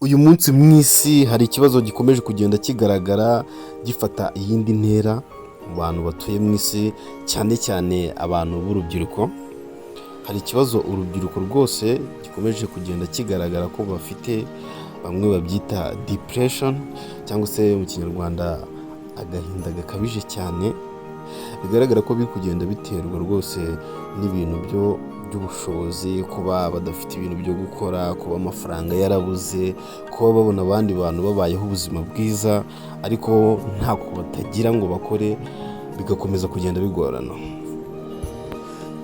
Uyu munsi mu isi hari ikibazo gikomeje kugenda kigaragara, gifata iyindi ntera mu bantu batuye mu isi, cyane cyane abantu b'urubyiruko. Hari ikibazo urubyiruko rwose gikomeje kugenda kigaragara ko bafite, bamwe babyita depression cyangwa se mu Kinyarwanda agahinda gakabije cyane. Bigaragara ko biri kugenda biterwa rwose n'ibintu by'ubushobozi, kuba badafite ibintu byo gukora, kuba amafaranga yarabuze, kuba babona abandi bantu babayeho ubuzima bwiza ariko ntako batagira ngo bakore, bigakomeza kugenda bigorana.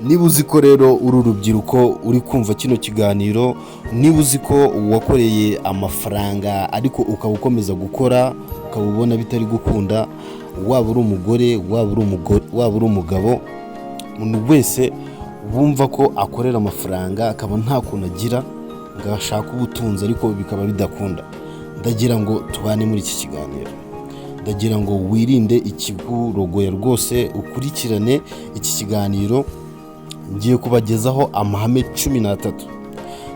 Niba uzi ko rero uri urubyiruko uri kumva kino kiganiro, niba uzi ko wakoreye amafaranga ariko ukaba ukomeza gukora ukaba ubona bitari gukunda, waba uri umugore, waba uri umugabo, umuntu wese wumva ko akorera amafaranga akaba nta kuntu agira ngo ashake ubutunzi ariko bikaba bidakunda, ndagira ngo tubane muri iki kiganiro. Ndagira ngo wirinde ikikurogoya rwose, ukurikirane iki kiganiro. Ngiye kubagezaho amahame 13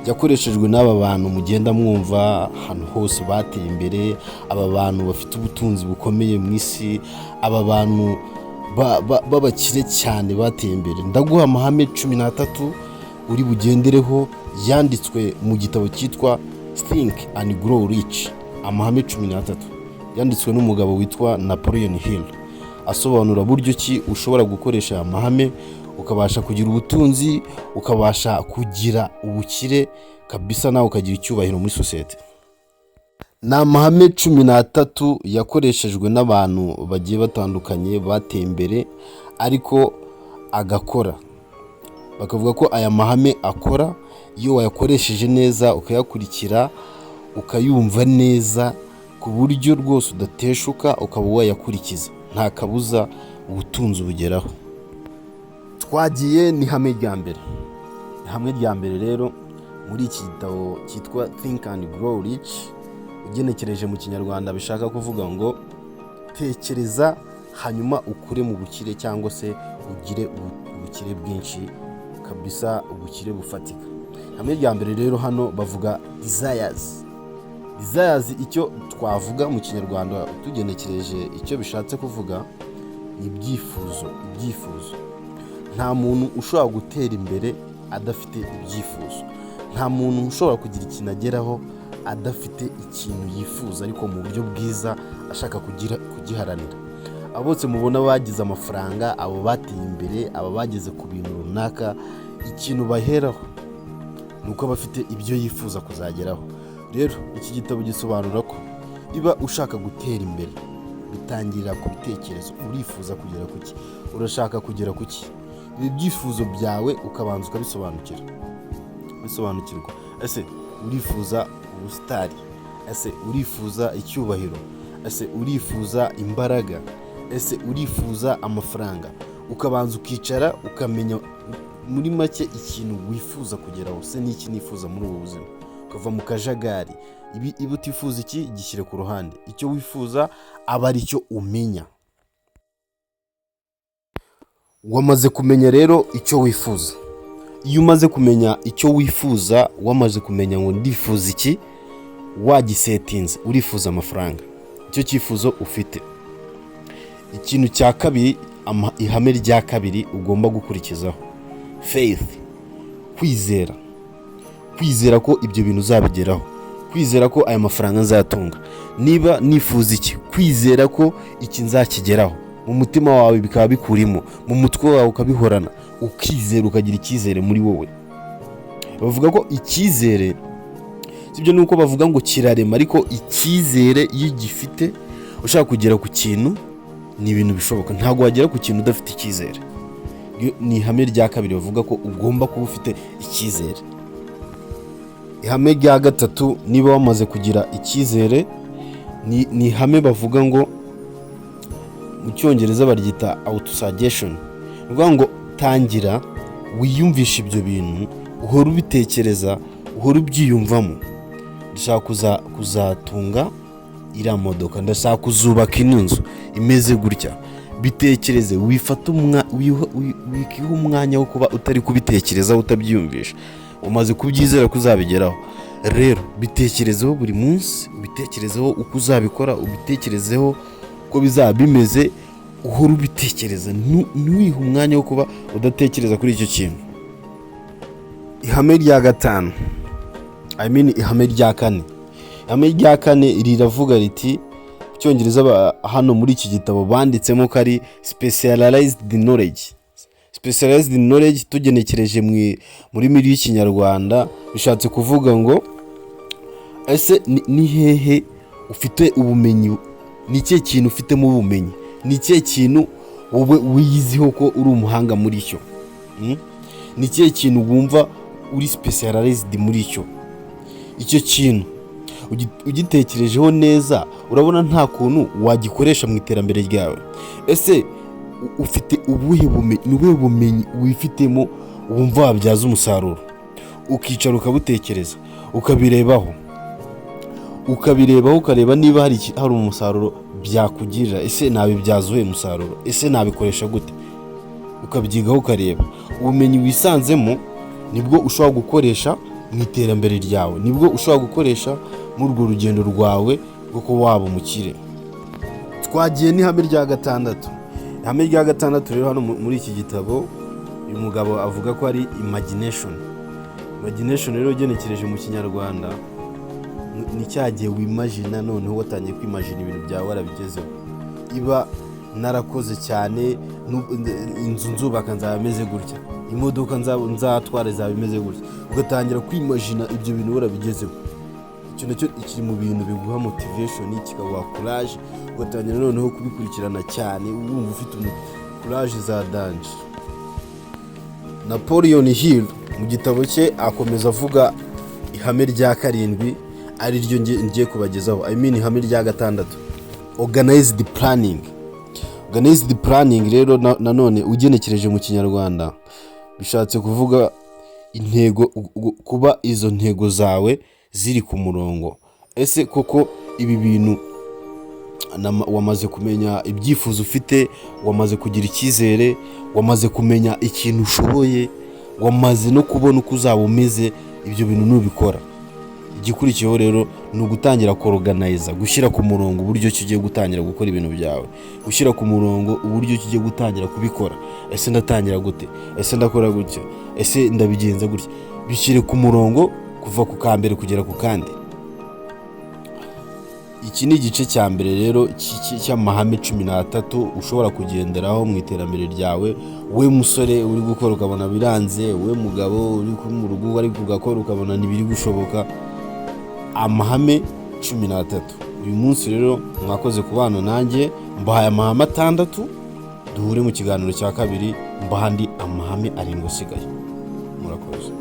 yakoreshejwe n'aba bantu mugenda mwumva ahantu hose bateye imbere, aba bantu bafite ubutunzi bukomeye mu isi, aba bantu b'abakire cyane bateye imbere. Ndaguha amahame 13 uri bugendereho, yanditswe mu gitabo cyitwa Think and Grow Rich. Amahame 13 yanditswe n'umugabo witwa Napoleon Hill, asobanura buryo ki ushobora gukoresha aya mahame ukabasha kugira ubutunzi, ukabasha kugira ubukire kabisa, nawe ukagira icyubahiro muri sosiyete. Ni amahame 13 yakoreshejwe n'abantu bagiye batandukanye bateye imbere ariko agakora. Bakavuga ko aya mahame akora iyo wayakoresheje neza, ukayakurikira, ukayumva neza ku buryo rwose udateshuka, ukaba wayakurikiza, nta kabuza ubutunzi ubugeraho. Twagiye n'ihame rya mbere. Ihame rya mbere rero muri iki gitabo cyitwa Think and Grow Rich, ugenekereje mu Kinyarwanda bishaka kuvuga ngo tekereza hanyuma ukure mu bukire, cyangwa se ugire ubukire bwinshi kabisa, ubukire bufatika. Ihame rya mbere rero hano bavuga desires. Desires, icyo twavuga mu Kinyarwanda tugenekereje icyo bishatse kuvuga ni ibyifuzo. Ibyifuzo, nta muntu ushobora gutera imbere adafite ibyifuzo. Nta muntu ushobora kugira ikintu ageraho adafite ikintu yifuza, ariko mu buryo bwiza ashaka kugiharanira. Abo bose mubona bagize amafaranga, abo bateye imbere, abo bageze ku bintu runaka, ikintu baheraho ni uko aba afite ibyo yifuza kuzageraho. Rero iki gitabo gisobanura ko niba ushaka gutera imbere, bitangirira ku bitekerezo. Urifuza kugera ku ki? Urashaka kugera ku ki? Ibi byifuzo byawe ukabanza ukabisobanukira, bisobanukirwa. Ese urifuza ubusitari? Ese urifuza icyubahiro? Ese urifuza imbaraga? Ese urifuza amafaranga? Ukabanza ukicara ukamenya muri make ikintu wifuza kugeraho. Se n'iki nifuza muri ubu buzima? Ukava mu kajagari. Ibi utifuza, iki gishyire ku ruhande, icyo wifuza aba ari cyo umenya. Wamaze kumenya rero icyo wifuza. Iyo umaze kumenya icyo wifuza, wamaze kumenya ngo ndifuza iki, wagisetinze, urifuza amafaranga, icyo cyifuzo ufite. Ikintu cya kabiri, ihame rya kabiri ugomba gukurikizaho, faith, kwizera. Kwizera ko ibyo bintu uzabigeraho, kwizera ko aya mafaranga nzayatunga. Niba nifuza iki, kwizera ko iki nzakigeraho, mu mutima wawe bikaba bikurimo, mu mutwe wawe ukabihorana, ukizera, ukagira icyizere muri wowe. Bavuga ko icyizere, sibyo, nuko bavuga ngo kirarema, ariko icyizere iyo ugifite ushaka kugera ku kintu, ni ibintu bishoboka. Ntabwo wagera ku kintu udafite icyizere. Iyo ni ihame rya kabiri, bavuga ko ugomba kuba ufite icyizere. Ihame rya gatatu, niba wamaze kugira icyizere, ni ihame bavuga ngo mu Cyongereza baryita autosuggestion. Ni ukuvuga ngo tangira wiyumvishe ibyo bintu, uhore ubitekereza, uhore ubyiyumvamo. Ndashaka kuzatunga iriya modoka, ndashaka kuzubaka ino nzu imeze gutya. Bitekereze, wifate wikiha umwanya wo kuba utari kubitekereza, utabyiyumvisha. Umaze kubyizera ko uzabigeraho. Rero bitekerezeho buri munsi, ubitekerezeho uko uzabikora, ubitekerezeho uko bizaba bimeze, uhora ubitekereza. Ntiwihe umwanya wo kuba udatekereza kuri icyo kintu. Ihame rya gatanu, I mean ihame rya kane. Ihame rya kane riravuga riti, mu Cyongereza hano muri iki gitabo banditsemo ko ari specialized knowledge. Specialized knowledge, tugenekereje mu rurimi rw'Ikinyarwanda, bishatse kuvuga ngo: ese ni hehe ufite ubumenyi? Ni ikihe kintu ufitemo ubumenyi? Ni ikihe kintu wowe wiyiziho ko uri umuhanga muri cyo? Ni ikihe kintu wumva uri specialized muri cyo? Icyo kintu ugitekerejeho neza, urabona nta kuntu wagikoresha mu iterambere ryawe? Ese ufite ubuhe bumenyi? Ni ubuhe bumenyi wifitemo wumva wabyaza umusaruro? Ukicara ukabutekereza, ukabirebaho, ukareba niba hari umusaruro byakugirira. Ese nabibyaza uwuhe musaruro? Ese nabikoresha gute? Ukabyigaho, ukareba ubumenyi wisanzemo, nibwo ushobora gukoresha mu iterambere ryawe, nibwo ushobora gukoresha muri urwo rugendo rwawe rwo kuba waba umukire. Twagiye n'ihame rya gatandatu. Ihame rya gatandatu rero hano muri iki gitabo, uyu mugabo avuga ko ari imagination. Imagination rero, ugenekereje mu Kinyarwanda, ni cya gihe wimagina, noneho watangiye kwimagina ibintu byawe warabigezeho. Iba narakoze cyane, inzu nzubaka nzaba imeze gutya, imodoka nzatwara izaba imeze gutya, ugatangira kwimagina ibyo bintu warabigezeho. Icyo nacyo kiri mu bintu biguha motivation, kikaguha courage, ugatangira noneho kubikurikirana cyane, wumva ufite courage za danger. Napoleon Hill mu gitabo cye akomeza avuga ihame rya karindwi, ari ryo ngiye kubagezaho, I mean ihame rya gatandatu: organized planning. Organized planning rero nanone ugenekereje mu Kinyarwanda bishatse kuvuga intego, kuba izo ntego zawe ziri ku murongo. Ese koko ibi bintu wamaze kumenya ibyifuzo ufite, wamaze kugira icyizere, wamaze kumenya ikintu ushoboye, wamaze no kubona uko uzaba umeze ibyo bintu nubikora? Igikurikiyeho rero ni ugutangira koroganiza, gushyira ku murongo uburyo ki ugiye gutangira gukora ibintu byawe, gushyira ku murongo uburyo ki ugiye gutangira kubikora. Ese ndatangira gute? Ese ndakora gutya? Ese ndabigenza gutya? Bishyire ku murongo kuva ku ka mbere kugera ku kandi. Iki ni igice cya mbere rero cy'amahame 13 ushobora kugenderaho mu iterambere ryawe. We musore uri gukora ukabona biranze, we mugabo uri mu rugo ari kugakora ukabona ntibiri gushoboka, amahame 13. Uyu munsi rero mwakoze kubana nanjye, mbahaye amahame atandatu. Duhure mu kiganiro cya kabiri, mbaha andi amahame arindwi asigaye. Murakoze.